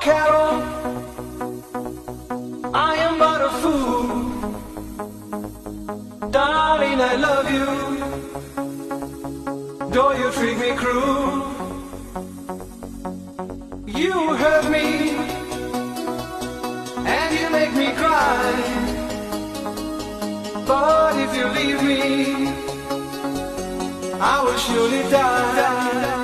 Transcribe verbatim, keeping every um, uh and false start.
Carol, I am but a fool. Darling, I love you. Though you treat me cruel, you hurt me and you make me cry. But if you leave me, I will surely die.